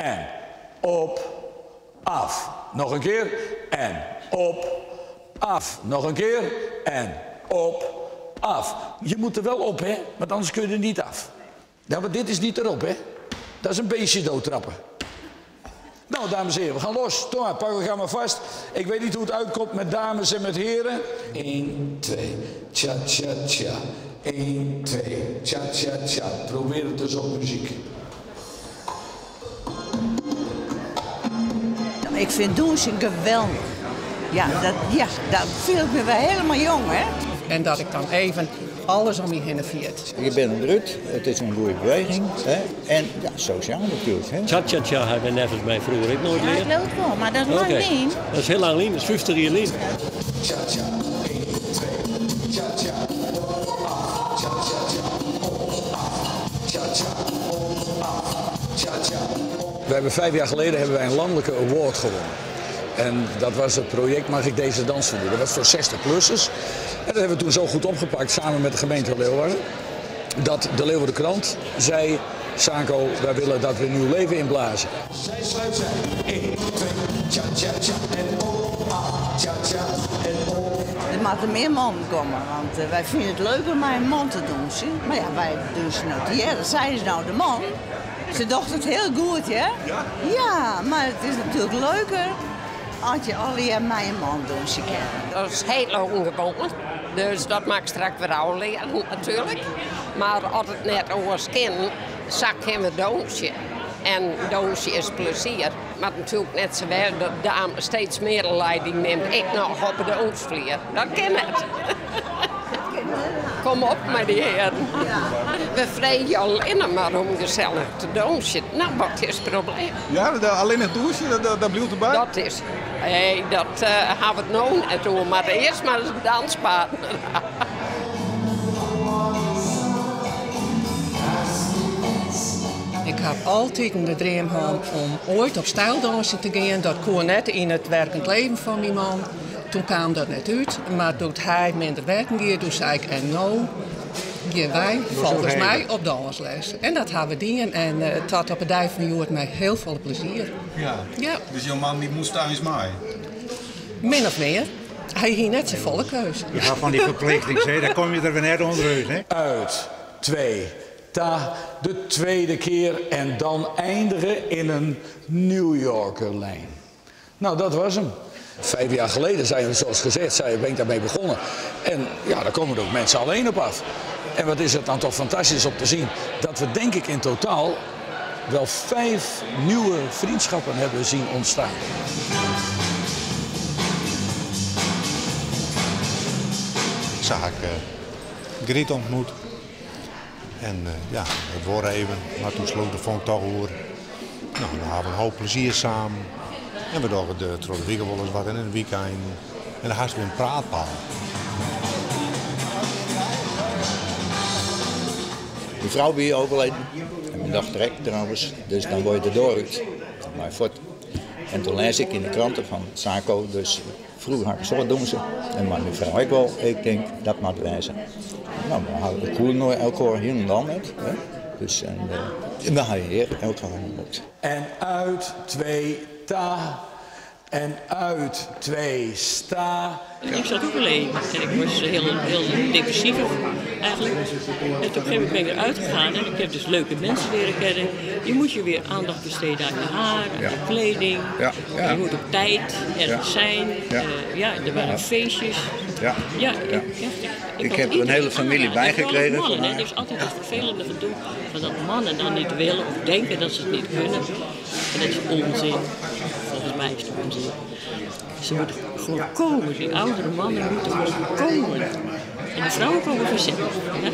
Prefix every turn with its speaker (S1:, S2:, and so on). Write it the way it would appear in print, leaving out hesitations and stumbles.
S1: En op, af. Noch in kear. En op, af. Noch in kear. En op, af. Je moet er wel op, hè? Want anders kun je er niet af. Ja, maar dit is niet erop, hè? Dat is een beestje doodtrappen. Nou, dames en heren, we gaan los. Kom maar, pak elkaar maar vast. Ik weet niet hoe het uitkomt met dames en met heren. 1, 2, tja, tja, tja. 1, 2, tja, tja, tja. Probeer het eens op muziek.
S2: Ik fyn dûnsjen geweldich. Ja, dat, ja, dan fiel ik my wer hielendal jong, hè.
S3: En dat ik dan even alles om my hinne ferjit.
S4: Je bent eruit, it is in goede beweging. Hè? En ja, sosjaal natuerlik. Hè?
S5: Cha cha cha ha wy neffens my froeger ek noait
S6: Ja, ik
S5: leard.
S6: leau it wol, mar dat is lang
S5: Oké,
S6: lyn.
S5: dat is hiel lang lyn, dat is 50 jier lyn.
S1: Tja tja, 1, 2, tja tja, op, af, tja tja tja, op, af, tja tja, op, af, tja tja, op. We hebben 5 jaar geleden hebben wij een landelijke award gewonnen. En dat was het project Mag ik deze dans van u? Dat was voor 60-plussers. En dat hebben we toen zo goed opgepakt samen met de gemeente Leeuwarden. Dat de Leeuwarden Krant zei, Saco, wij willen dat we een nieuw leven inblazen. Zij sluit zij. 1, 2, tja, tja, tja en op, af, tja, tja en op.
S2: Der moatte mear mannen komme, want eh, wy fine it leuk om mei in man te dûnsjen. Mar ja, wy dûnsje no tegearre. Sy is no de man. Se docht it hiel goed, hè?
S7: Ja?
S2: Ja, mar it is natuerlik leuker as je allegear mei in man dûnsje kinne.
S8: Dat is hiel ûngewoan, dus dat moat ik straks wer ôflearen natuerlik. Mar as it net oars kin, sa kinne we dûnsje. En dûnsje is plezier. Moat natuerlik net sa wêze dat de dame steeds mear de leiding nimt, ek noch op de dûnsflier. Dat kin net. Kom op mei dy hearen. We freegje allinne mar om gesellich te dûnsjen. No, wat is it probleem?
S7: Ja, allinnich dûnsje, dat bliuwt derby?
S8: Dat is, hé, dat ha we it no net oer. Mar earst mar ris in danspartner ha.
S3: Ik haw altiten de dream hân om oait op styldânsjen te gean. Dat koe net yn it werkend leven fan myn man. Toen kaam dat net út, mar doe't hy minder werken gie, doe sei ik en no gean wy folgens my op dânsles. En dat ha we dien en tot op de dei fan hjoed mei hiel folle plezier.
S7: Ja.
S3: Ja.
S7: Dus jo man dy moast eins mei?
S3: Min of mear. Hy hie net safolle keus.
S9: Je ha fan dy ferplichtings, hè, dêr komme je der wer net ûnderút, hè.
S1: Uit, 2, ta, de tweede keer en dan eindige in een New Yorker lijn. Nou, dat was hem. 5 jaar geleden zijn we, zoals gezegd, ben ik daarmee begonnen. En ja, daar komen er ook mensen alleen op af. En wat is het dan toch fantastisch om te zien dat we denk ik in totaal wel 5 nieuwe vriendschappen hebben zien ontstaan.
S9: Sa ha ik Griet ontmoet. En ja, it duorre even, mar doe sloech de fonk toch oer. No, dan ha we in hoop plezier samen. En we dogge de, troch de wike wolris wat en yn it wykein. En dan hast wer in praatpaal.
S4: Myn frou wie overleden en myn dochter ek trouwens, dus dan word je de doar út. Dan moat je fuort. En toen lês ik yn de krante fan Saco, dus froeger ha ik in soad dûnse en mei myn frou ek wol. Ik tink, dat moat wêze. No, we hawwe de koe elkoar hielendal net. Hè? Dus, en, we hawwe hjir elkoar ontmoet.
S1: En uit, 2, ta. En uit, 2, sta.
S10: Ik zat ook alleen en ik was heel, heel depressief eigenlijk. En op een gegeven moment ben ik eruit gegaan en ik heb dus leuke mensen leren kennen. Je moet je weer aandacht besteden aan je haar, aan je kleding. Je moet op tijd ergens zijn. Ja, er waren feestjes. Ja, ik, echt, ik
S4: Ik
S10: had
S4: heb er een
S10: iedereen
S4: hele familie
S10: aanraken. En vooral
S4: bijgekregen
S10: mannen,
S4: van
S10: hè.
S4: haar.
S10: Er is altijd het vervelende gedoe van dat mannen dan niet willen of denken dat ze het niet kunnen. En dat is onzin. Volgens mij is het onzin. Ze moeten gewoon komen. Die oudere mannen moeten gewoon komen. En de vrouwen komen vanzelf. Hè?